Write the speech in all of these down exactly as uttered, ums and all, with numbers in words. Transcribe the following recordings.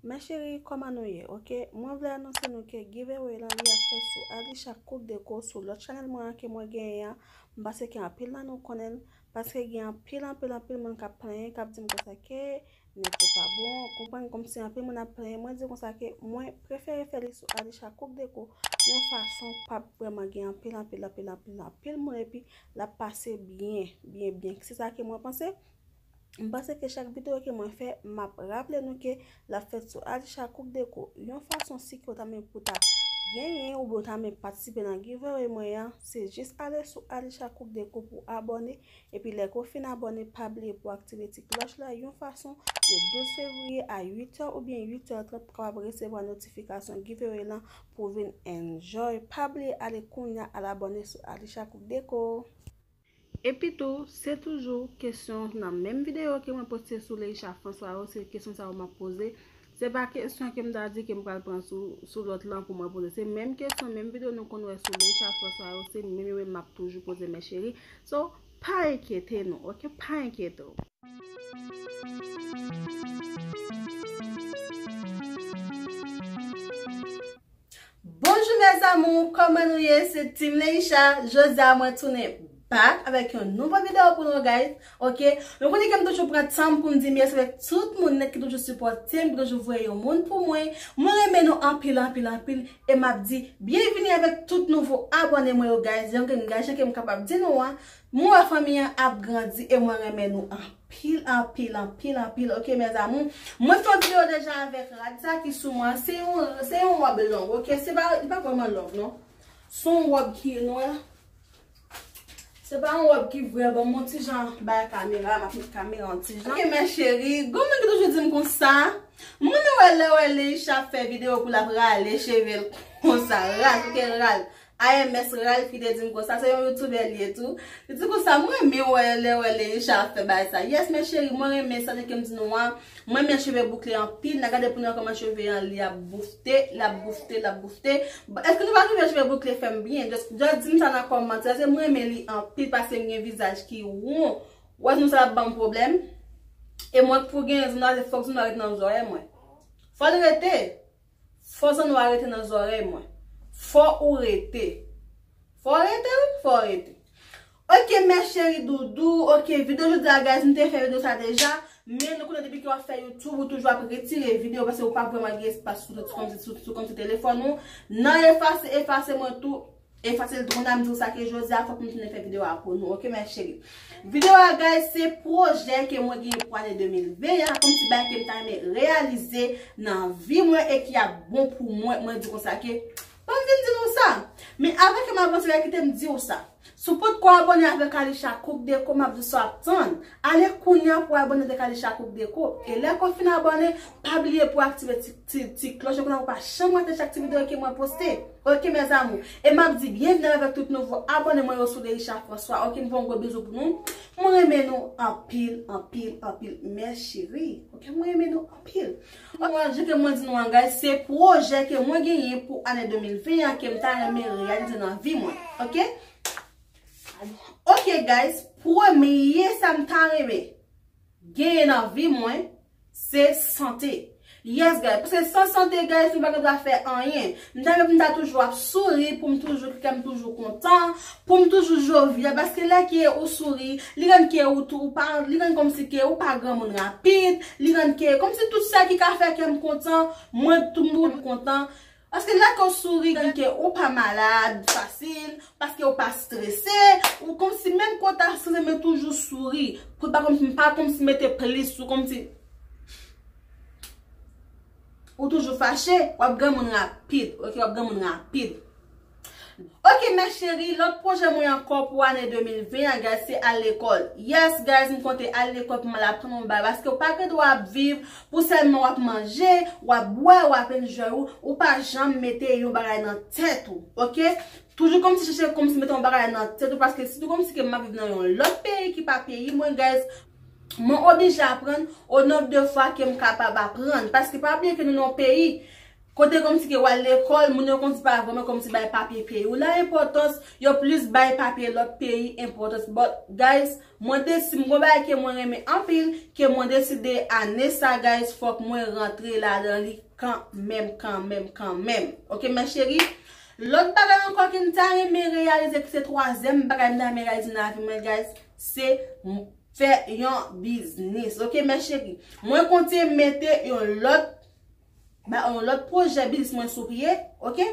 Mes chéries, kòman nou ye? Ok, mwen vle anonse nou ke giveaway lan li ap fèt sou Alisha Cook Deco, sou lòt chanèl mwen an ke mwen genyen an. M panse ke anpil nan nou konnen l, paske gen anpil, anpil, anpil moun k ap plenyen, k ap di m konsa ke nèt yo pa bon, konprann, kòmsi anpil moun ap plenyen. Mwen di konsa ke mwen prefere fè li sou Alisha Cook Deco, yon fason p ap vrèman gen anpil, anpil, anpil, anpil, anpil moun, epi l ap pase byen, byen, byen. Se sa ke mwen panse. M panse ke chak videyo ke mwen fè, m ap raple nou ke l ap fèt sou Alisha Cook Deco. Yon fason si ke w ta menm pou ta genyen oubyen w ta menm patisipe nan giveaway mwen an, se jis ale sou Alisha Cook Deco pou abòne. Epi lè ke w fin abòne, pa bliye pou aktive ti klòch la. Yon fason, le douz fevriye a uit è oubyen uit è trant, pou kapab resevwa notifikasyon giveaway lan pou vin enjoy. Pa bliye ale kounye a al abòne sou Alisha Cook Deco. Epi tou, se toujou kesyon nan menm videyo ke mwen poste sou Leisha François yo, se kesyon sa yo m ap poze. Se pa kesyon ke m ta di ke m pral pran sou, sou lòt lan pou mwen poze. Se menm kesyon, menm videyo nou konn wè sou Leisha François yo, se menm yo menm m ap toujou poze, mes chéries. So, pa enkyete nou, ok? Pa enkyete w. Bonjou mes amours, kòman nou ye? Se Team Leisha. Jodi a mwen tounen back avèk yon nouvo videyo pou nou, guys. Ok, nou konnen ke m toujou pran tan m pou m di mèsi avèk tout moun nèt ki toujou sipòte m, ki toujou voye yon moun pou mwen. Mwen renmen nou anpil, anpil, anpil. E m ap di byenvini avèk tout nouvo abòne mwen yo, guys. Jan ke, jan ke m kapab di nou an, mwen wè fanmi an ap grandi e mwen renmen nou anpil, anpil, anpil, anpil. Ok, mes amours. Mwen fè yon videyo deja avèk rad sa ki sou mwen. Se yon, se yon wòb long, ok? Se pa, li pa vrèman long, non. Se yon wòb ki nwè. Se pa yon wòb ki vrèman bon, m yon ti jan bay kamera, m ap met kamera yon ti jan. Ok, mes chéries, gon moun ki toujou di m konsa, moun wè lè wè Leisha ap fè videyo pou l ap rale cheve l konsa, ral, ok, ral. A M S Ralph ki te di m konsa, se yon youtubè li ye tou. Li di konsa, mwen renmen wè lè wè Leisha ap fè bagay sa. Yes, mes chéries, mwen renmen sa, jan ke m di nou an. Mwen renmen cheve boukle anpil. N a gade pou nou wè kòman cheve an li ap boufte, l ap boufte, l ap boufte. Bon, èske nou pa twouve cheve boukle fè m byen? Just, just di m sa nan kòmantè. Se mwen renmen li anpil paske m gen vizaj ki won. Wè, zounou sa ap ban m pwoblèm. E mwen pou gen zounou, se fòk zounou a rete nan zòrèy mwen. Fò l rete. Fò zounou a rete nan zòrèy mwen. Fò ou rete. Fò w rete, wi, fò w rete. Ok, mes chéries doudou. Ok, videyo jodi a, guys, m te fè videyo sa deja. Men nou konnen depi ke w ap fè YouTube, ou toujou ap retire videyo paske ou pa vrèman gen espas sou, sou, kòmsi, sou, sou kòmsi telefòn ou. Nan efase, efase mwen tou. Efase l tou, mwen ta m di w sa ke jodi a fòk m tounen fè videyo a pou nou. Ok, mes chéries. Videyo a, guys, se pwojè ke mwen genyen pou ane de mil ven an, kòmsi bagay ke m ta renmen reyalize nan vi mwen e ki ap bon pou mwen. Mwen di konsa ke, ban m vin di nou sa. Men avan ke m avanse la, kite m di w sa. Si w potko abòne avèk Alisha Cook Deco, m ap di w sa w ap tann. Ale kounye a pou abòne avèk Alisha Cook Deco. E lè ke w fin abòne, pa bliye pou aktive ti, ti, ti klòch la pou w pa janm rate chak ti videyo ke mwen poste. Ok, mes amours. E m ap di byenvini avèk tout nouvo abòne mwen yo sou Leisha François. Ok, m fè yon gwo bizou pou nou. Mwen renmen nou anpil, anpil, anpil. Mes chéries. Ok, mwen renmen nou anpil. Mwen, jan ke mwen di nou an, guys, se pwojè ke mwen genyen pou ane de mil ven an ke m ta renmen reyalize nan vi mwen. Ok? Ok, guys, premye sa m ta renmen genyen nan vi mwen, se sante. Yes, guys, paske san sante, guys, nou pa gen dwa fè anyen. M ta renmen pou m ta toujou ap souri, pou m toujou, kè m toujou kontan, pou m toujou jovyal, paske lè ke ou souri, li rann ke ou tou, ou pa, li rann kòmsi ke ou pa granmoun rapid, li rann ke, kòmsi tout sa ki ka fè kè m kontan, mwen tou m kontan. Paske lè ke w souri, li rann ke ou pa malad fasil, paske ou pa strese, ou kòmsi menm ke w ta strese, men toujou souri. Pou pa kòmsi, pa kòmsi mete plis sou, kòmsi ou toujou fache, w ap granmoun rapid, ok, w ap granmoun rapid. Ok, mes chéries, lòt pwojè mwen ankò pou ane de mil ven an, guys, se al lekòl. Yes, guys, m konte al lekòl pou m al aprann yon bagay, paske w pa gen dwa ap viv pou sèlman w ap manje, w ap bwè, w ap enjoy ou, ou pa janm mete yon bagay nan tèt ou, ok? Toujou kòmsi chèche kòmsi mete yon bagay nan tèt ou, paske sitou kòmsi ke m ap viv nan yon lòt peyi ki pa peyi mwen, guys, mwen oblije aprann o nonb de fwa ke m kapab aprann, paske pa bliye ke nou nan yon peyi Kote kòmsi ke w al lekòl, moun yo kòmsi pa vrèman kòmsi bay papye peyi w la enpòtans, yo plis bay papye lòt peyi enpòtans. But guys, mwen deside, m gon bagay ke mwen renmen anpil, ke mwen deside ane sa, guys, fòk mwen rantre ladan li kanmenm, kanmenm, kanmenm. Oke, mè cheri? Lòt bagay ankò ke m ta renmen reyalize, ki se twazyèm bagay m ta renmen reyalize nan lavi mwen, guys, se m fè yon biznis. Oke, mè cheri? Mwen konte mete yon lòt ba yon lòt pwojè biznis mwen sou pye, oke?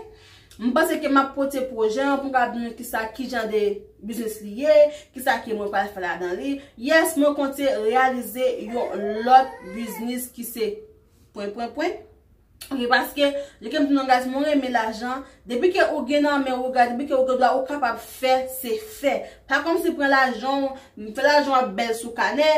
M panse ke m ap pote pwojè an pou m ka di nou kisa, ki jan de biznis li ye, kisa ke mwen pral fè ladan li. Yes, mwen konte reyalize yon lòt biznis ki se pwen, pwen, pwen. Oke, paske, jan ke m di nou, guys, mwen renmen lajan. Depi ke ou gen nan men ou, guys, depi ke ou gen dwa, ou kapab fè, se fè. Pa kòmsi pran lajan w, fè lajan w ap bèl sou kanè,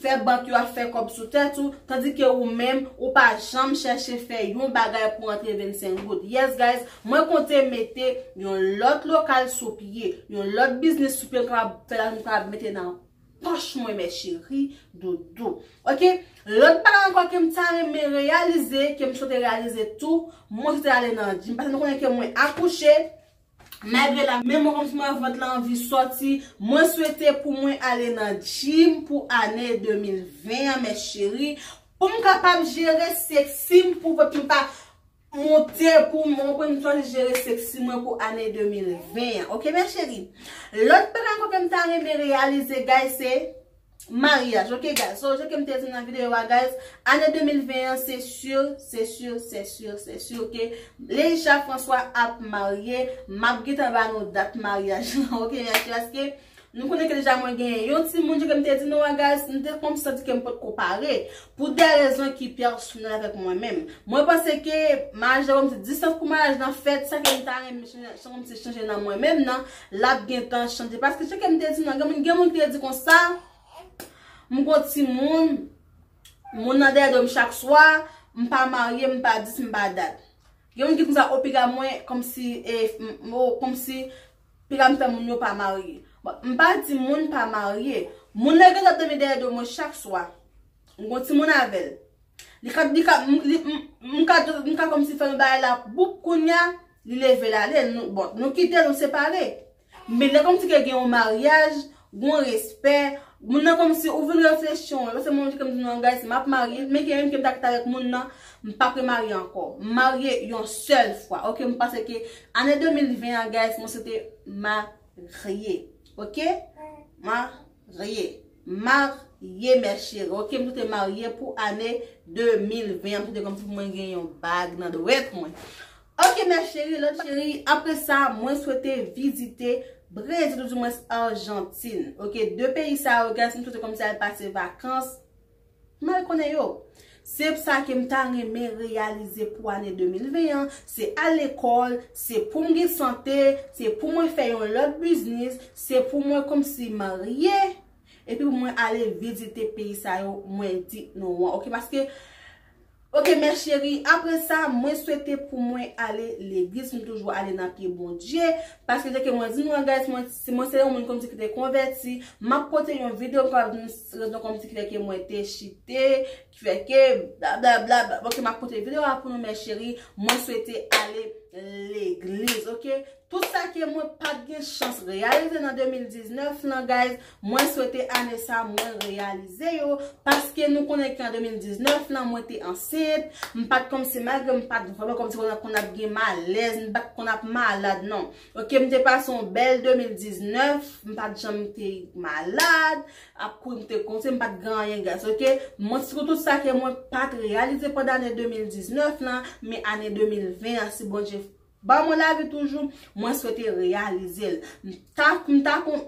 fè bank yo ap fè kòb sou tèt ou, tandike ou menm, ou pa janm chèche fè yon bagay pou rantre vennsenk goud. Yes, guys, mwen konte mete yon lòt lokal sou pye, yon lòt biznis sou pye, m kapab fè lajan, m kapab mete nan pòch mwen, mè cheri, doudou. Oke? Lòt bagay ankò ke m ta renmen reyalize, ke m swete reyalize tou, mwen swete ale nan gym. Paske nou konnen ke mwen akouche, malgre la, men mwen kòmsi mwen vant la anvi sòti, mwen swete pou mwen ale nan gym pou ane de mil ven an, mè cheri, pou m kapab jere seksi m, pou vant mwen pa monte, pou mwen, pou m chwazi jere seksi mwen pou ane de mil ven an. Oke, mè cheri? Lòt bagay ankò ke m ta renmen reyalize, guys, se maryaj. Oke, guys? So, jan ke m te di nan videyo a, guys, ane de mil ven an, se si, se si, se si, se si, oke? Leisha François ap marye, m ap gentan ba nou dat maryaj lan, oke, mè cheri? Paske nou konnen ke deja mwen genyen yon timoun, jan ke m te di nou a, guys, m te kòmsi santi ke m potko pare, pou de rezon ki pèsonèl avèk mwen menm. Mwen panse ke maryaj la, kòmsi distans pou maryaj lan fèt, sa ke m ta renmen chanje, kòmsi chanje nan mwen menm nan, l ap gentan chanje. Paske jan ke m te di nou, gen moun, gen moun ki te di konsa, m gon timoun, moun nan dèyè do m chak swa, m pa marye, m pa dis, m pa dat. Gen moun ki konsa, o piga mwen, kòmsi, e, m, o, kòmsi, piga m fè moun yo pa marye. Bon, m pa di moun pa marye. Moun nan gen dwa ap dòmi dèyè do mwen chak swa. M gon timoun avè l. Li ka, li ka, m, li, m, m ka, m ka kòmsi fè yon bagay la, boup, kounye a, li leve l ale. Nou, bon, nou kite, nou separe. Men lè kòmsi ke gen yon maryaj, gon respè, moun nan kòmsi ou vin reflechi yon lòt, se moun ki di nou, guys, m ap marye, men gen menm ke m ta kite avèk moun nan, m p ap remarye ankò. M marye yon sèl fwa. Oke, m panse ke ane de mil ven an, guys, mwen swete marye. Oke? Marye. Marye, mè cheri. Oke, m swete marye pou ane de mil ven an. M swete kòmsi pou mwen gen yon bag nan dwèt mwen. Oke, mè cheri, lòt cheri, apre sa, mwen swete vizite Brezil, oudimwens Ajantin. Oke, de peyi sa yo, guys, m swete kòmsi al pase vakans. M al konnen yo. Se sa ke m ta renmen reyalize pou ane de mil ven an, se al lekòl, se pou m gen sante, se pou mwen fè yon lòt biznis, se pou mwen kòmsi marye, epi pou mwen ale vizite peyi sa yo, mwen di nou an. Oke, paske, oke, mè cheri, apre sa, mwen swete pou mwen ale legliz, m toujou ale nan pye Bondye, paske jan ke mwen di nou an, guys, mwen, si mwen se yon moun kòmsi ki te konvèti, m ap pote yon videyo, m kapab di nou rezon kòmsi ki fè ke mwen te chite, ki fè ke bla, bla, bla, bla. Oke, m ap pote videyo a pou nou, mè cheri. Mwen swete ale legliz, oke? Tout sa ke mwen pa t gen chans reyalize nan de mil diznèf lan, guys, mwen swete ane sa mwen reyalize yo, paske nou konnen ke an de mil diznèf lan, mwen te ansent, m pa t kòmsi, malgre m pa t vrèman kòmsi konn ap, konn ap gen malèz, m pa t konn ap malad, non. Oke, m te pase yon bèl de mil diznèf, m pa t janm te malad, ap kouri, m te konte, m pa t gen anyen, guys, oke? Mwen, sitou tout sa ke mwen pa t reyalize pandan ane de mil diznèf lan, men ane de mil ven an, si Bondye ban mwen lavi toujou, mwen swete reyalize l. M ta, m ta kon,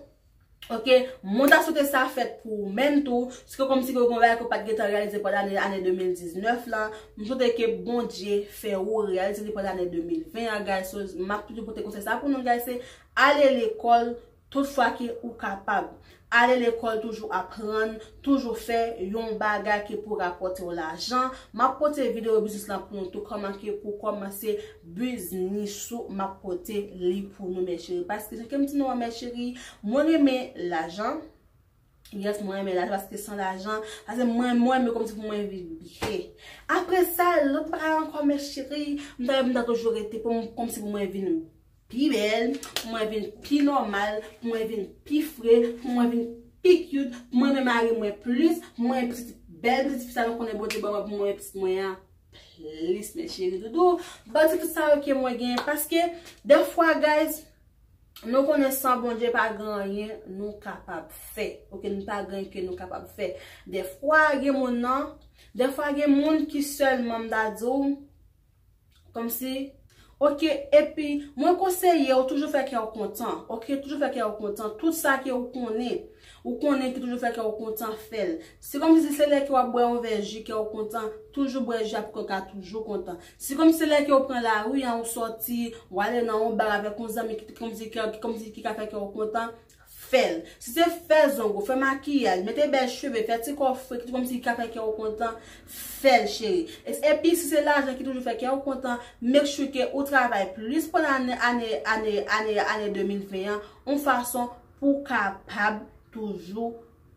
oke, mwen ta swete sa fèt pou ou menm tou, si ke kòmsi ke w gen yon bagay ke w pa t gentan reyalize pandan ane, ane de mil diznèf lan, m swete ke Bondye fè ou reyalize li pandan ane de mil ven an, guys. So, m ap toujou pote konsèy sa pou nou, guys, se ale lekòl, tout fwa ke ou kapab. Ale lekòl, toujou aprann, toujou fè yon bagay ki pou rapòte w lajan. M ap pote videyo biznis lan pou nou tou, kòman ke pou kòmanse biznis ou, m ap pote li pou nou, mè cheri. Paske jan ke m di nou an, mè cheri, mwen renmen lajan. Yes, mwen renmen lajan paske san lajan, paske mwen, mwen renmen kòmsi pou mwen viv byen. Apre sa, lòt bagay ankò, mes chéries, m ta, m ta toujou rete pou m, kòmsi pou mwen vin pi bèl, pou mwen vin pi nòmal, pou mwen vin pi fre, pou mwen vin pi cute, pou mwen renmen mari mwen plis, pou mwen pitit, bèl pitit fi sa nou konnen Bondye ban mwen pou mwen pitit mwen an plis, mes chéries doudou. Ban ti tout sa yo ke mwen genyen, paske dèfwa, guys, nou konnen san Bondye pa gen anyen nou kapab fè. Oke, nou pa gen anyen ke nou kapab fè. Dèfwa gen moun nan, dèfwa gen moun ki sèlman m ta di w, kòmsi, oke, epi mwen konseye w toujou fè kè w kontan. Oke, toujou fè kè w kontan. Tout sa ke w konnen, ou konnen ki toujou fè kè w kontan, fè l. Se kòmsi se lè ke w ap bwè yon vè ji, kè w kontan, toujou bwè ji a pou ke w ka toujou kontan. Se kòmsi se lè ke w pran lari an, ou sòti, ou ale nan yon bar avèk yon zanmi ki kòmsi, ki, kòmsi ki ka fè kè w kontan, fè l. Si se fè zong ou, fè makiyaj, mete bèl cheve, fè ti kò fre ki kòmsi ki ka fè kè w kontan, fè l, cheri. E, epi si se lajan ki toujou fè kè w kontan, make sure ke ou travay plis pandan ane, ane, ane, ane, ane de mil ven an, yon fason pou w kapab toujou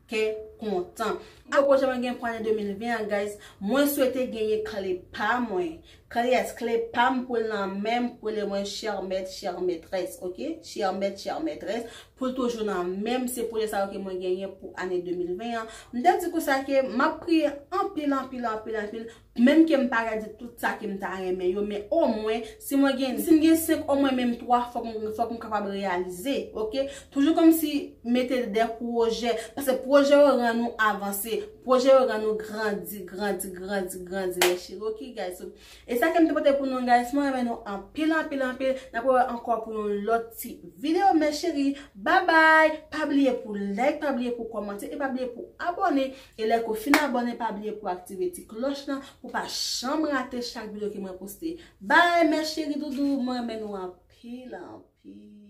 kè kontan. Gwo pwojè mwen gen pou ane de mil ven an, guys, mwen swete genyen kle pa mwen. Kle, yes, kle pa m pou l nan men m, pou l mwen chè mèt, chè mètrès, oke? Chè mèt, chè mètrès, pou l toujou nan men m, se pwojè sa yo ke mwen genyen pou ane de mil ven an. M te di konsa ke m ap priye anpil, anpil, anpil, anpil, menm ke m pa ka di tout sa ke m ta renmen yo, men omwen, si mwen gen, si m gen senk, omwen menm twa, fòk m, fòk m kapab reyalize, oke? Toujou kòmsi mete de pwojè, paske pwojè yo rann nou avanse, pwojè yo rann nou grandi, grandi, grandi, grandi, mes chéries, oke, guys? So, e sa ke m te pote pou nou, guys, mwen renmen nou anpil, anpil, anpil. N ap wè ankò pou yon lòt ti videyo, mes chéries. Bye bye! Pa bliye pou like, pa bliye pou kòmante, e pa bliye pou abòne. E lè ke w fin abòne, pa bliye pou aktive ti klòch lan, pou pa janm rate chak videyo ke mwen poste. Bye, mes chéries doudou, mwen renmen nou anpil, anpil.